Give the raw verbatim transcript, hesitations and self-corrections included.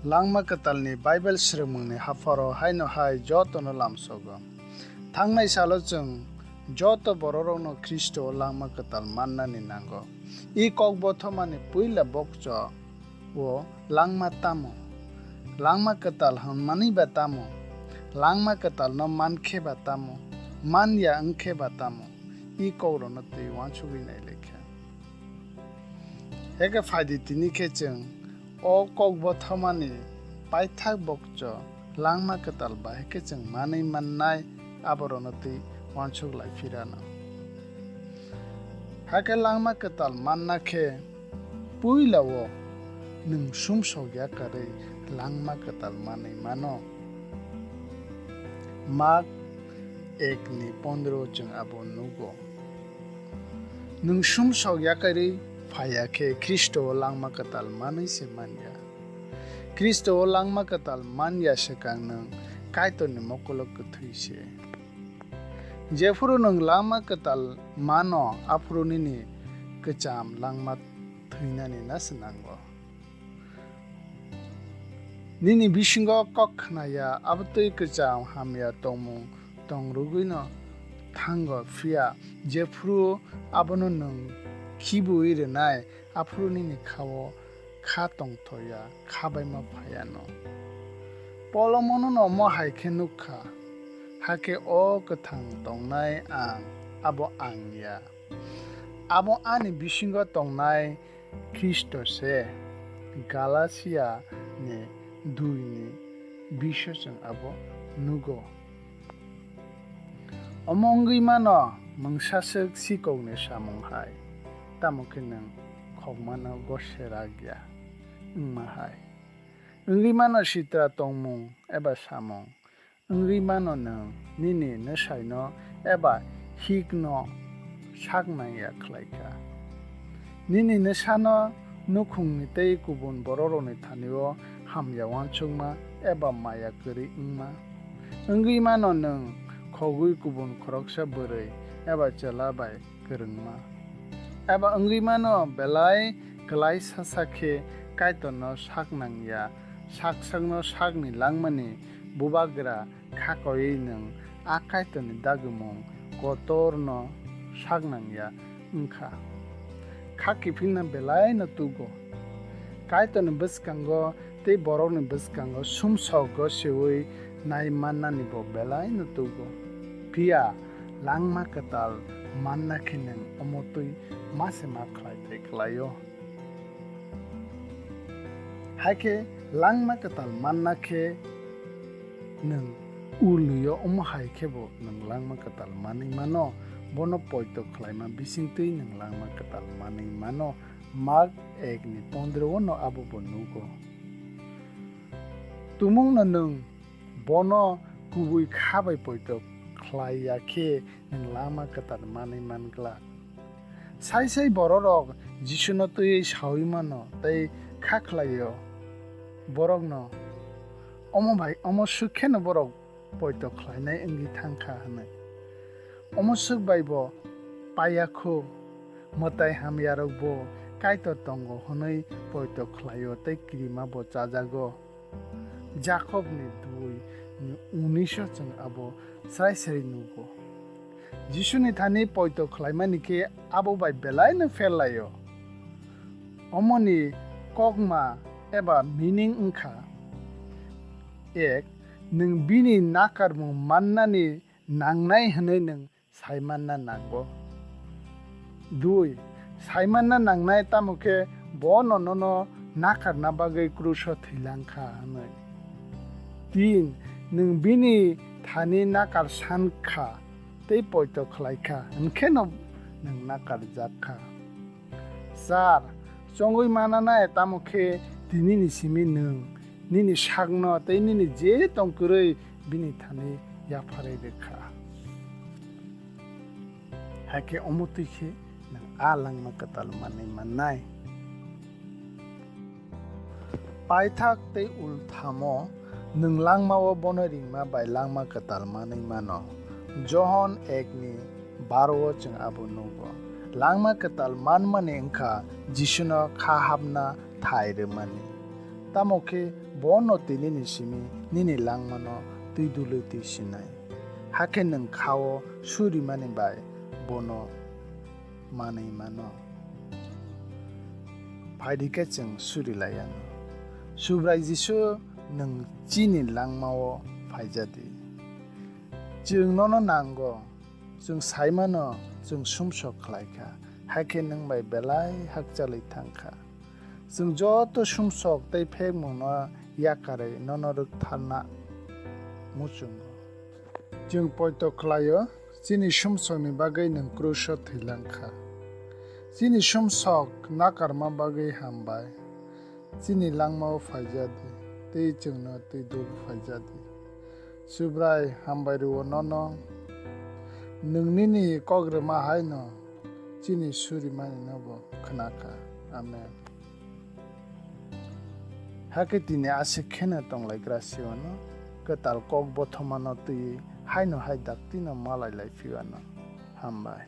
Langma Kwtalni Baibel srwngmungni hapharo haino hai jotono lamsogo. Thangnai salo chwng joto bororokno Khristo o langma kwtal mannani nango. I kokbothomani puila bokcho o langma tamo? Langma kwtal hwnmani ba tamo? Langma kwtalno mankhe ba tamo? Manya wngkhe ba tamo? I kokrokno twi uansugwi nailaikha. Heke phaidi tini khe chwng o kokbothomani paithak bokcho langma kwtal bahai khe chwng manwi mannai aborokno twi uansuk lai phirano. Hakhe langma kwtal manna khe puila o nwng sumsok yakarwi langma kwtal manwi mano. Mak ek ni pondro chwng abo nugo. Nwng sumsok yakarwi phaiya khe Khristo o langma kwtal manwi se manya. Khristo o langma kwtal manya swkang nwng Kaitorni mokolo kwthwi se. Jephuru nwng langma kwtal mano, aphuru nini kwcham langma thwinani na swnango. Nini bisingo kok khnaya, abotwi kwcham hamya tongmung tongrwgwino thango, phiya jephuru abono nwng khibiui rwnai, aphuru nini kha-o kha tongthoya, kha baima phaiano. Pol omono omo hai khe nuk kha, hakhe o kwthang tongnai ang, abo ang ya. Abo ani bisingo tongnai Khristo se. Galatia ni dui ni biso chwng abo nugo. Omo wngwi mano mungsaswk sikokni samung hai, tamo khe nwng khokmano gose rak ya wngma hai. Wngwi mano sitra tongmung eba samung, wngwi mano nwng nini nwsaino eba hikno sak nang ya khlai kha. Nini nwsano nukhungni tei kubun bororokni thani-o hamya uansukma eba maya kwrwi wngma. Wngwi mano nwng khogwi kubun khoroksa bwrwi eba chwla bai kwrwngma. Eba wngwi mano belai kwlai sasa khe Kaitorno sak nang ya, sak sakno sakni langmani bubagra kha koiwi nwng a Kaitorni dagimung kotorno sak nang ya wng kha. Kha kiphilna belaino tugo. Kaitorni bwskango tei borokni bwskango sumsok goseui nai mannani bo belaino tugo. Phiya langma kwtal manna khe nwng omo twi ma se ma khlai thai khlai-o. Hakhe langma kwtal manna khe nwng ulwi-o, omo hai khe bo nwng langma kwtal manwi mano, bono poito khlaima bisingtwi nwng langma kwtal manwi mano. Mak ek ni pondro o no abo bo nugo. Tumungno nwng bono kubui kha bai poito khlai ya khe nwng langma kwtal manwi man glak. Sai sai bororok Jisuno twiwi saui mano tei kha khlai-o borokno, omo bai omo swk kheno borok poito khlainai wngwi thang kha hwnwi. Omo swk bai bo paiya khu, mwtai hamyarok bo Kaitor tongo hwnwi poito khlai-o tei kirima bo chajago. Jakobni dui ni unis o chwng abo srai srai nugo. Jisuni thani poito khlaimani khe abo bai belaino fer lai-o. Omoni kokma eba meaning wngkha, ek, nwng bini nakarmung mannani nangnai hwnwi nwng saimanna nango. Dui, saimanna nangnai tamo khe bono nono nakarna bagwi kruso thwilang kha hwnwi. Tin, nwng bini thani nakar san kha tei poito khlai kha, hwnkheno nwng nakarjak kha. Char, chongwi mananai tamo khe tinini simi nwng nini sakno tei nini je tong kwrwi bini thani yapharwi rwkha. Hakhe omo twi khe nwng a langma kwtal manwi mannai. Paithak tei ulthamo nwng langmao bono ringma bai langma kwtal manwi mano. Johon ek ni baro o chwng abo nugo. Langma kwtal manmani wngkha Jisuno kha hapna thai rwmani. Tamo khe bono twi nini simi nini langmano twi dulwi twi sinai. Hakhe nwng kha-o surimani bai bono manwi mano. Phaidi khe chwng suri lai anw. Subrai Jisu, nwng chini langma-o phaija di. Chwng nono nango. Chwng sai mano, chwng sumsok khlai kha, hakhe nwng bai belai hakchalwi thang kha. Chwng joto sumsok tei phekmungno yakarwi nono rwktharna muchungo. Chwng poito khlai-o, chini sumsokni bagwi nwng kruso thwi lang kha. Chini sumsok nakarma bagwi hambai. Chini langmao phaija di, tei chwngno twi dul phaija di. Subrai, hambai rw-o nono, nwng nini kok rwma hai'-no chini surimanino bo khna kha. Amen. Hakhe tini aswk kheno tonglai Graciano, kwtal kok bothomano twiwi haino hai daktino malai lai phiyano. Hambai.